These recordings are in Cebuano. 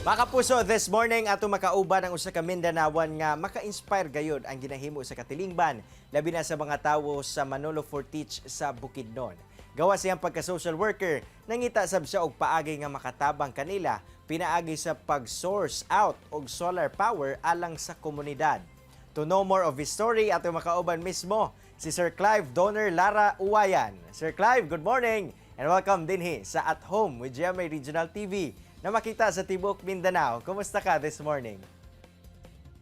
Mga kapuso, this morning ato makauban ang usa ka Mindanawan nga maka-inspire gayud ang ginahimo sa katilingban, labi na sa mga tawo sa Manolo Fortich sa Bukidnon. Gawas siyang pagka-social worker, nangita sab siya og paagi nga makatabang kanila pinaagi sa pag-source out og solar power alang sa komunidad. To know more of his story, ato makauban mismo si Sir Clive Donner Lara Uwayan. Sir Clive, good morning and welcome dinhi sa At Home with GMA Regional TV na makita sa tibuok Mindanao. Kumusta ka this morning?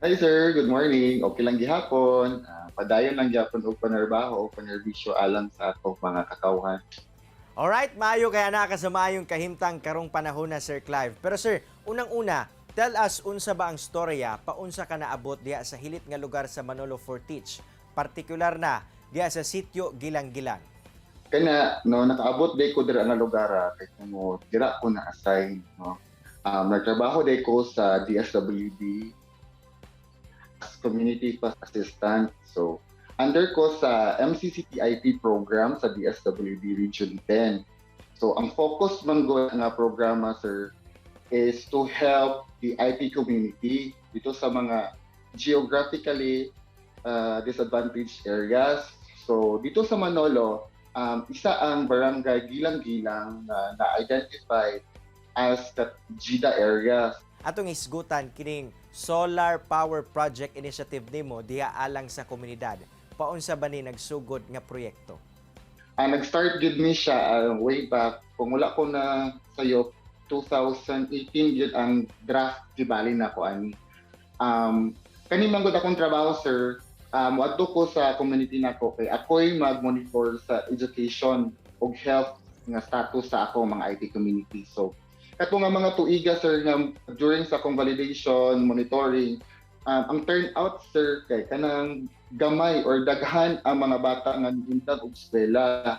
Hi sir, good morning. Okay lang gihapon. Padayon lang gihapon og panarbaho o panerbisyo alang sa atong mga katawhan. Alright, maayo kaya na ka sa maayong kahimtang karong panahon na, Sir Clive. Pero sir, unang-una, tell us unsa ba ang storya paunsa ka naabot diha sa hilit nga lugar sa Manolo Fortich, partikular na diha sa sitio Gilang-Gilang? Kana no, nakaabot day ko dira nga lugar kay tungod dira ko na assign, no. Nagtrabaho day ko sa DSWD as community assistant. So under ko sa MCCTIP program sa DSWD Region 10. So ang focus man gud nga programa, sir, is to help the IP community dito sa mga geographically disadvantaged areas. So dito sa Manolo, isa ang barangay Gilang-Gilang na na-identify as the GIDA area. Atong hisgutan kining solar power project initiative nimo diha alang sa komunidad. Paunsa ba ni nagsugod nga proyekto? Nag-start gid ni siya way back, kung wala ko na sayo, 2018 yun ang draft gibali na ko ani. Kani man gud akong trabaho, sir, moadto ko sa community nako kay ako'y mag-monitor sa education ug health nga status sa ako mga IP community. So kato nga mga tuiga, sir, nga during sa akong validation, monitoring, ang turnout, sir, kay kanang gamay or daghan ang mga bata nga niundang og eskwela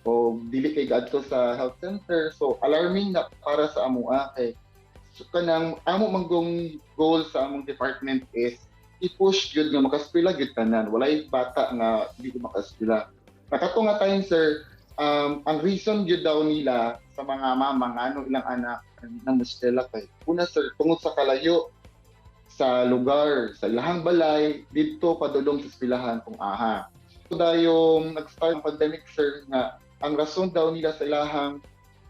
o dili kay gadto sa health center. So alarming na para sa amoa kay so, kanang amo manggong goal sa among department is i-push gyud nga makaeskwela gyud tanan, walay bata nga di ko makaeskwela. Nakato nga time, sir, ang reason gyud daw nila sa mga mama nga ano ilang anak na moeskwela kay una, sir, tungod sa kalayo sa lugar sa ilahang balay didto padulong sa eskwelahan kung aha. So dayong nag-start ang pandemic, sir, nga ang rason daw nila sa ilahang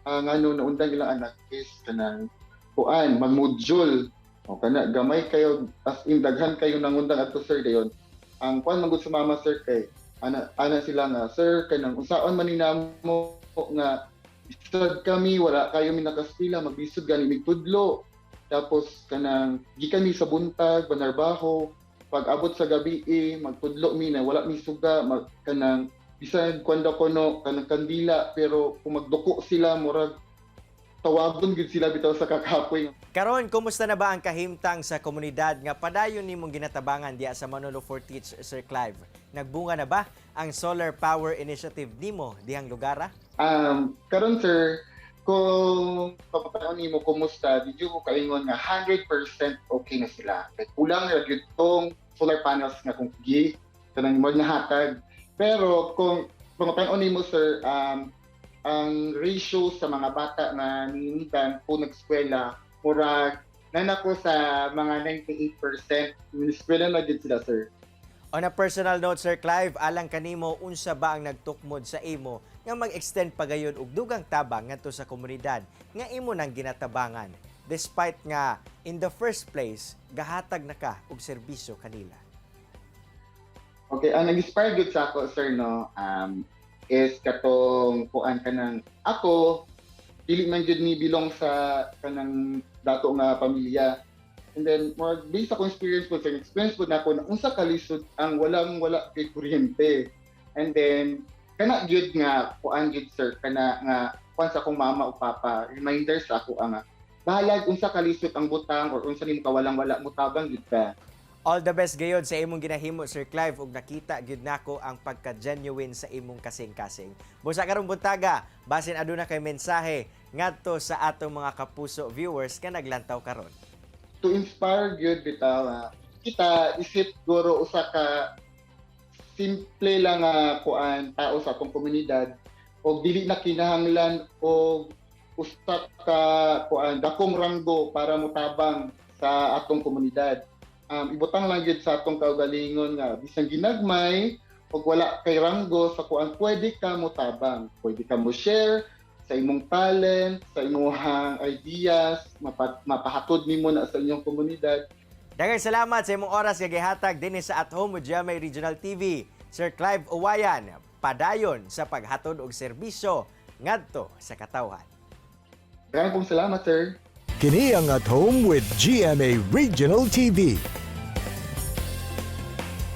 ngano naundang ilang anak is kanang kuan mag-module o kana gamay kayo, as in daghan kayo nangundang adto, sir. Dayon ang kuan man gud sa mama, sir, kay ana ana sila nga, "Sir, kanang unsaon man ni namo nga isad kami, wala kayo mi nakaeskwela, magbisod gani mig tudlo. Tapos kanang gikan mi sa buntag banarbaho, pag abot sa gabi eh, magtudlo mi na wala mi suga, mag, kanang bisan kuan daw kuno kanang kandila, pero kung magduko sila murag tawagon gid sila bitaw sa kakapoy." Karon, kumusta na ba ang kahimtang sa komunidad nga padayon nimong ginatabangan diha sa Manolo Fortich, Sir Clive? Nagbunga na ba ang solar power initiative nimo dihang lugar, ah? Karon sir, kung papataon nimo kumusta, di ko kaingon nga 100% okay na sila. Kay kulang ra gyud tong solar panels nga kung gi kanang mo hatag. Pero kung pangutaon nimo, sir, ang ratio sa mga bata na nindan kung nag-eskwela, murag nana ko sa mga 98% eskwela na gid sila, sir. On a personal note, Sir Clive, alang kanimo, unsa ba ang nagtukmod sa imo nga mag-extend pagayon og dugang tabang ngadto sa komunidad nga imo nang ginatabangan despite nga in the first place gahatag na ka og serbisyo kanila? Okay, ang nag-inspire gud sa ako, sir, no, is katong kuan kanang ako dili man jud ni belong sa kanang dato nga pamilya. And then more based sa akong experience po, sir, experience po na ako na unsa kalisod ang walang wala kay kuryente. And then kana gyud nga kuan gyud, sir, kana nga kuan sa akong mama o papa, reminder sa ako ang bahalag unsa kalisod ang butang or unsa nimo kawalang wala, mutabang gyud ka. All the best gayod sa imong ginahimo, Sir Clive, ug nakita gyud nako ang pagka-genuine sa imong kasing-kasing. Busa karong buntaga, basin aduna kay mensahe ngadto sa atong mga kapuso viewers nga naglantaw karon. To inspire gyud bitaw, kita isip guro usa ka simple lang nga kuan tao sa atong komunidad og dili na kinahanglan og usa ka kuan, dakong ranggo para motabang sa atong komunidad. Ibutang lang gyud sa atong kaugalingon nga bisan ginagmay pag wala kay ranggo sa kuan, pwede ka motabang, pwede ka mo share sa imong talent, sa imong ideas, mapahatod nimo na sa inyong komunidad. Daghang salamat sa imong oras nga gihatag dinhi sa At Home with GMA Regional TV. Sir Clive Uwayan, padayon sa paghatod og serbisyo ngadto sa katawhan. Daghang pong salamat, sir. Kini ang At Home with GMA Regional TV.